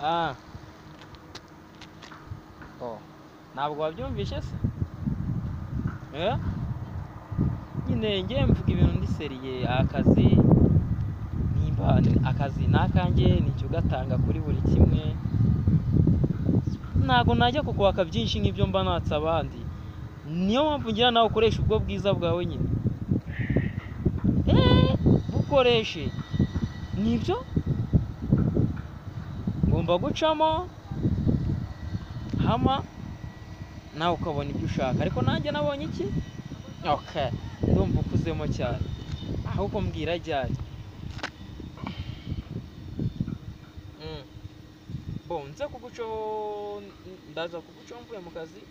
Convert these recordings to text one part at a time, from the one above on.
Ah. Oh. Ntabwo wabyumvishe se? Eh? Nyine ngiye mvuga ibintu ndi sérieux. Akazi nimba akazi ni akanjye, nicyo ugatanga kuri buri kimwe. Ntabwo najya kukwaka byinshi nk'ibyo mba natse abandi. Niyo mpamvu ngira nawe ukoresha ubwo bwiza bwawe nyine. Bukoreshe. Nibyo ngomba gucamo hama nawe ukabona ibyo ushaka, ariko nanjye nabonye iki? Okay, ndumva ukuzemo cyane. Ahubwo mbwira ryari. Bo nze kugucaho, ndaza kugucaho mvuye mu kazi.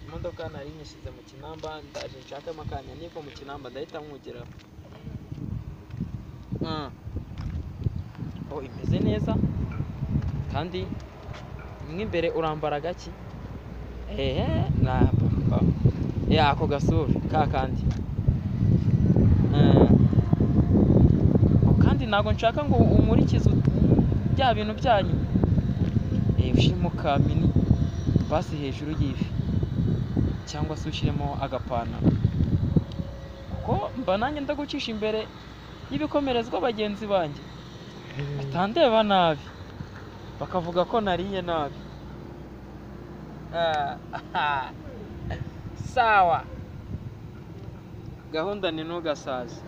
Imodoka nari nyishyize mu kinamba, ndaje nshakamo akanya, niva mu kinamba ndahita nkugeraho. Oh, imeze neza kandi mo imbere urambara gaki? Ehe, ntabwo ya ako gasura ka kandi. Kandi ntabwo nshaka ngo umurikize bya bintu byanyu. Ushyiremo ka mini basi hejuru y'ivi, cyangwa se ushyiremo agapantaro, kuko mba nanjye ndagucisha imbere y'ibikomerezwa bagenzi banjye batandeba nabi bakavuga ko nariye nabi. Sawa, gahunda ni ntugasaze.